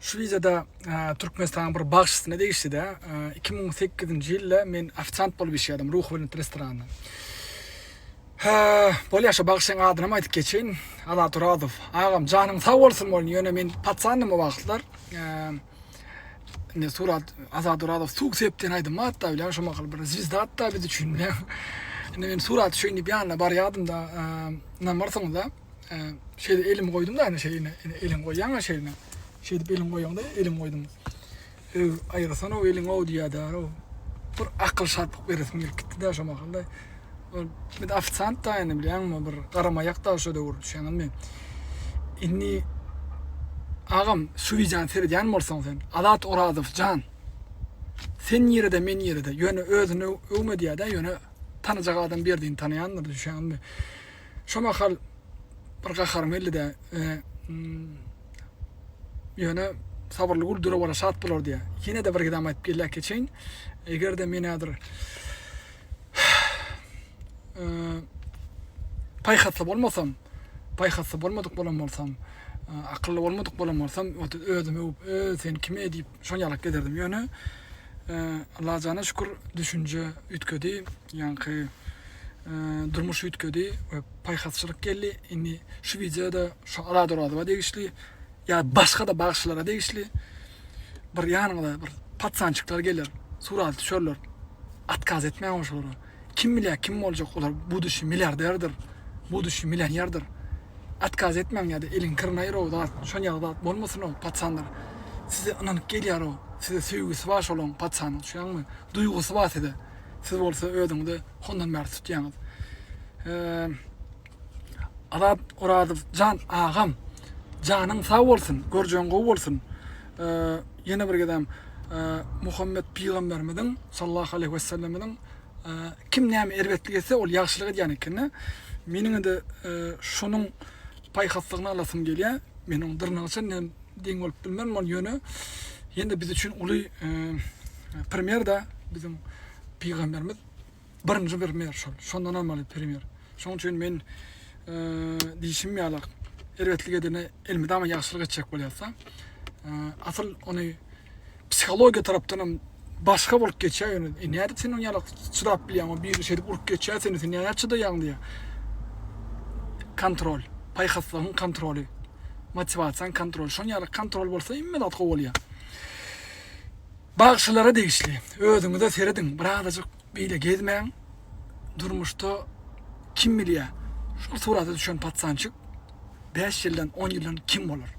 Şu wideoda Türkmenistanyň bir bagşysyna degişli-de. 2008-nji ýylda men ofisiant bolup işleýärdim Ruhubelent restoranynda. Hä, bolýa şo bagşyň adynam aýdyp geçeýin. Azat Orazow. Agam janyň sag bolsun bolun, ýöne men patsandym o wagtlar. Indi surat Azat Orazow suw sep diýen aýdym bar hatda bilýän şo mahal bir zwizda hatda biz üçin bilýän. Indi men surat düşeýin diýip ýanyna barýardym-da, ynanmarsyňyz-da. Şeýle elimi goýdum-da, indi şeýle eliňi goýýaň-a şeýle. Şeýdip eliňi goýaňda elimi goýdum. Öw, aýyrsana-ow eliňi-ow diýýär-dä-ow. Bir akyl şarpyk beresim gelip gitdi-dä şo mahalda. Ol bir ofisiant-da indi bilýäňmi, bir garamaýak-da şo döwür, düşýäňizmi? Indi agam, şu wideony seredýän bolsaň sen, Azat Orazow jan, sen nirede, men nirede, ýöne özüni öwme diýýär-dä, ýöne tanajak adam Berdini tanaýandyr, düşýäňizmi? Şo mahal bir gaharym geldi-de, ýöne sabyrly gul dura-bara şat bolar diýýär. Ýene-de bir gezem aýdyp gelýär keçeýin. Eger-de men häzir paýhasly bolmasam, paýhasly bolmadyk bolan bolsam, akylly bolmadyk bolan bolsam, özümi öwüp, Ö, sen kime diýip, şon ýalak ederdim. Ýöne Allajana şükür düşünje üýtgedi, ýaňky durmuş üýtgedi we paýhasçylyk geldi. Indi şu wideoda şu Azat Orazowa degişli ýa başga-da bagşylara degişli bir ýanyňyza bir patsançyklar geler, surata düşerler. Otkaz etmäň şolara. Kim bilýär kim boljak olar buduşy milliarderdir, buduşy millionerdir. Otkaz etmäň ýa-da eliň kirini aýyr-ow zat, şon ýaly zat bolmasyn-ow patsanlar. Size ynanyp gelýär-ow, size söýgüsi bar şolaň patsanyň düşýäňmi? Duýgusy bar size. Siz bolsa özüňizi hondan bäri tutýaňyz. Azat Orazow jan agam janyň sag bolsun, görjegiň gowy bolsun. Ýene bir gezem Muhammet pygamberimiziň sallallahu aleýhi wesellemiziň kim näme erbetlik etse ol ýagşylyk edýän ekeni. Meniň-de şonuň paýhaslygyny alasym gelýär. Men onuň dyrnagyça deň bolup bilmerin ol ýöne ýene-de biz üçin uly primer-da biziň pygamberimiz birinji primer şol. Şondan almaly primer. Şonuň üçin men diýşim ýaly erbetlik edene elmydama ýagşylyk etjek bolýarsa, asyl ony psihologiýa tarapdan hem başga bolup geçýär ýöne e, nädip sen ony ýaly çydap bilýäň o biri şeýdip urup geçýär seni sen nädip çydaýaň diýýär. Kontrol, paýhaslygyň kontroly, motiwasiýaň kontroly. Şonuň ýaly kontrol bolsa hemme zat gowy bolýar. Bagşylara degişli. Özüňize serediň, birazajyk beýle gezmäň. Durmuşda kim bilýär, şol surata düşen patsançik 5 ýyldan, 10 ýyldan kim bolar?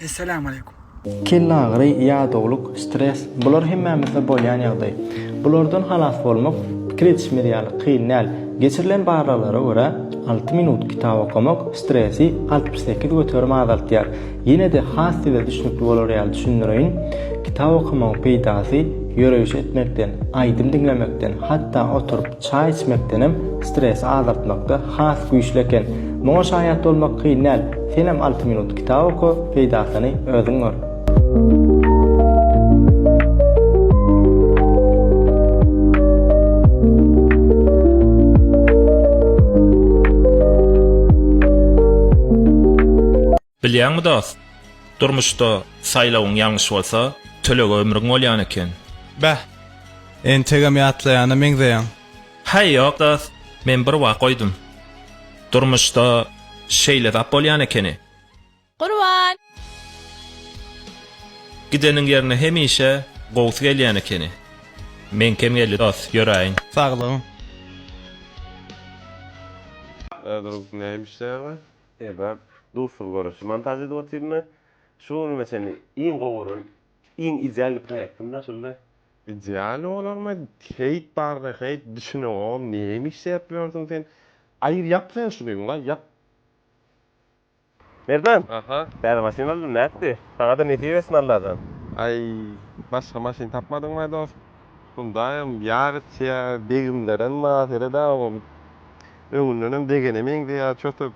Esselamu aleýkum. Kellagyry, ýadawlyk, stres, bular hemmämizde bolýan ýagdaý. Bulardan halas bolmak pikir edişimiz ýaly kyn däl. Geçirilen barlaglara görä, alty minut kitap okamak stresi 68% azaltýar. Ýene-de has size düşnükli bolar ýaly düşündireýin, kitap okamagyň peýdasy ýöreýiş etmekden, aýdym diňlemekden, hatda oturyp çaý içmekdenem stresi azaltmakda has güýçli eken. Muňa şaýat bolmak kyn däl, senem alty minut kitap oka, peýdasyny özüň gör. Bilýäňmi dost, durmuşda saýlawyň ýalňyş bolsa, tölege ömrüň bolýan eken. Beh, entegem ýatlaýana meňzeýäň. Häý ýok dost, men bir wagt goýdum. Durmuşda şeýle zat bolýan ekeni. Gurban! Gideniň ýerine hemişe gowusy gelýän ekeni. Meňkem geldi dost, ýöräýin. Saglygyň. Özüň näme işleýäň? Ebap duşuşygy görüşi montaž edip otyryn-da. Şu günüme çenli iň gowy gören, iň idealnyý proýektim-da şul-da. Idealnyý bolarmy? Heýt bar-da, heýt, düşüneňogam, näme işläp ýörsüň sen? Aýyr, ýap sen şuny, ýa, ýap. Merdan! Aha. Täze maşyn aldym, nätdi? Saňa-da nesip etsin Alladan. Aý, başga maşyn tapmadyňmaý dost? Hyundaýam ýag içýär, degimlerem bar, seret-ä oňa. Öňündenem degene meňzeýär çötük.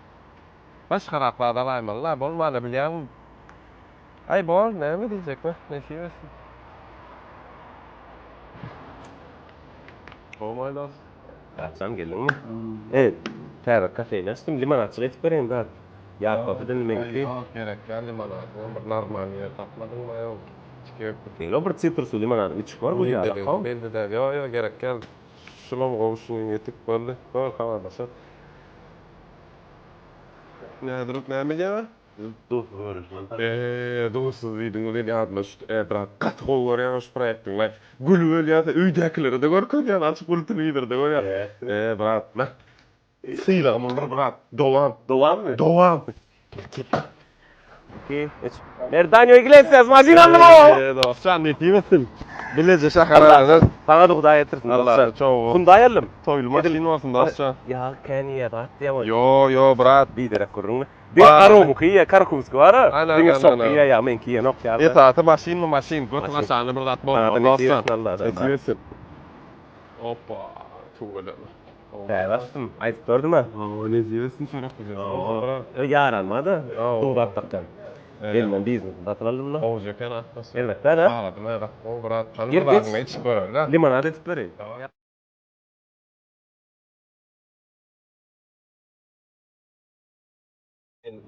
Başgarak zat alaýmaly-la, bolmanda bilýäňmi? Aý, bor, näme diýjek, beh, nesip etsin. Gowumaý dost? Gatjan geldiňmi? Eý, täze kafeni açdym, limonadçyk etip bereýin zat. Ýag kofe edil meňki. Ýok gerek däl limonady bir normal ýer tapmadyňmy ýok. Ýok bir sitrusly limonady içip gör bu ýaly. Belli däl ýok ýok gerek däl. Şulam gowy şuny ýetik boldy. Bor habarlaşarys. Nädürük näme edýäň? Duzsuz görüşmeli. Eee duzsuz diýdiň welin ýadyma düşdi. Eee brat gaty gowy görýän şu proýektiňi. Gülüp ölýänsiň öýdäkilere-de görkezýän açyk uly telewizorda görýän. Eee brat nah. Sylagym olur brat. Dowam. Dowammy? Dowam. Iki, üç. Merdanio Iglesias maşyn aldym ow! Eee dostjan nesip etsin. Bileje şäher araňyz. Saňa-da Hudaý ýetirsin dostjan. Hundaý aldym. Toýly maşyn bolsun dostjan. Ýag kän iýýär zat diýýän bolýar. Ýo ýo brat. Biderek gürrüňmi? Diňe Garumyňky iýýär, Karakumsky bar-a. Diňe şoňky iýýär ýag, meňki iýenok ýaly. Esasy maşynmy maşyn, götüň aşagynda bir zat bolmaz dostjan. Nesip etsin. Oppa, tüweleme. Täze açdym, aýdyp gördüm-ä. Hawa, nesip etsin çörek bilen. Ýaranma-da, duzap dakýan. Elinden biznesini satyn aldym-da. Gowja eken atlasy. Elbetde-de. Haladym-a, gaty gowy brat. Hany bir zadyňy içip göreli-dä. Limonad edip bereýin.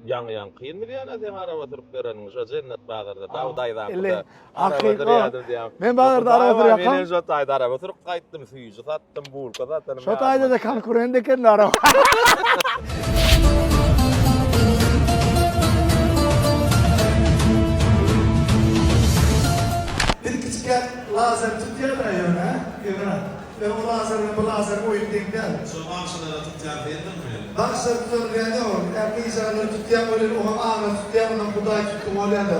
Ýaňy ýaňky ýylmy diýýän-ä seň araba sürüp bereniň şo Jennet bazarda Daw daýzaňkyda araba sürýärdim diýýän. Men bazarda araba sürýärkäm. Menem şo taýda araba sürüp gaýtdym, süýji satdym, bulka satanym. Şo taýda-da konkurent eken araba. Bir kiçikäk lazer tutýar-da ýöne, ýöne. Ýöne o lazer bilen bu lazeriň oýny deň däl. Şol bagşylara tutýan sendiňmi? Bagşylar tutan däl-de ol. Ähli ijadlary tutýan welin oňam aňyna tutýan onam Hudaý tutdy bolýa-da.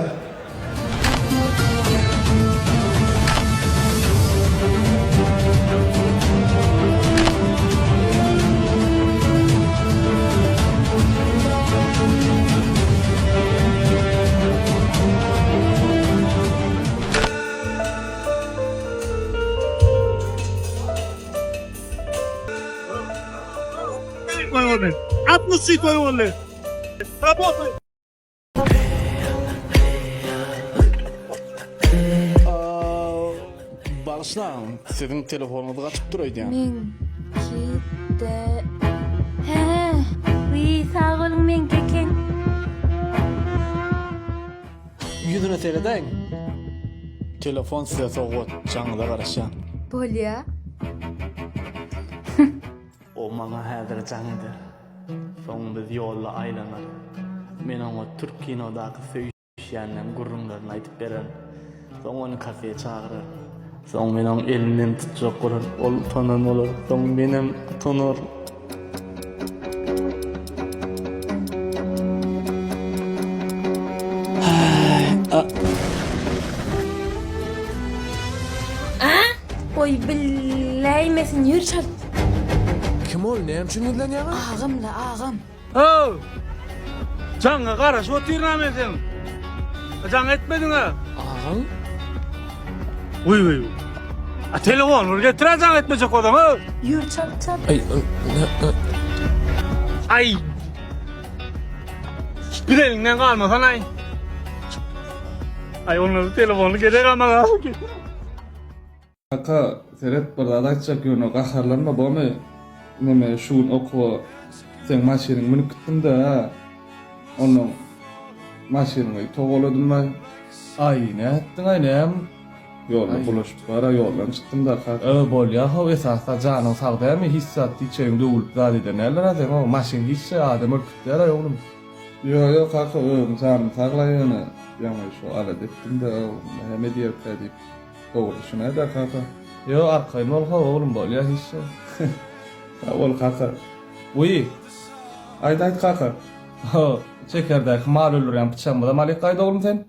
Bagyşlaň, siziň telefonyňyz gaçyp dur öýdýän. Meňki-de. Hä, wiý, sag boluň meňki eken. Ýüzüne seredäýiň. Telefon size sowgat, jaňyňyza garaşýan. Bolýa. O maňa häzir jaň eder. Soň biz ýolda aýlanarys. Men oňa türk kinodaky söýüşýänleň gürrüňlerini aýdyp bererin. Soň ony kafe çagyraryn. Soň men oň elinden tutjak bolaryn. Ol utanan bolar. Soň menem utanaryn. Goý biläýmesin ýür çalt. Kim ol näme üçin gizlenýäňiz? Agam-la agam. How! Jaňa garaşyp otyryn-a men seň. Jaň etmediň-ä. Agaň? Wiý wiý. A telefon bir getir-ä jaň etmejek bolsaň-a. Ýür çalt çalt. Aý, Aý. Bir eliňden galmasana-aý. Aý onda telefony gerek-ä maňa. Kaka seret bir zat aýtjak ýöne gaharlanma bomy neme şu gün okuwa seň maşynyňy münüp gitdimdä onnoň maşynyňy togaladymlaý. Aý nätdiňaý näm ýolda bulaşyp bara ýoldan çykdymda kaka. Ö bolýa how esasda janyň sag dämi hiç zat hiç ýeriň döwülip zat eden däldir-ä seň o maşyn hiç zat adam ölüp gitýär-aý oglum. Ýo ýo kaka özüm janym saglaý ýöne ýaňy şo alada etdimdä näme edýärkä diýip. Dogry düşünäýdä kaka. Ýok arkaýyn bol how oglum bolýa hiç şey. Sag bol kaka. Wiý. Aýt aýt kaka. Ho, çekerdäki mal öldürýän pyçagymyzam alyk gaýt oglum sen.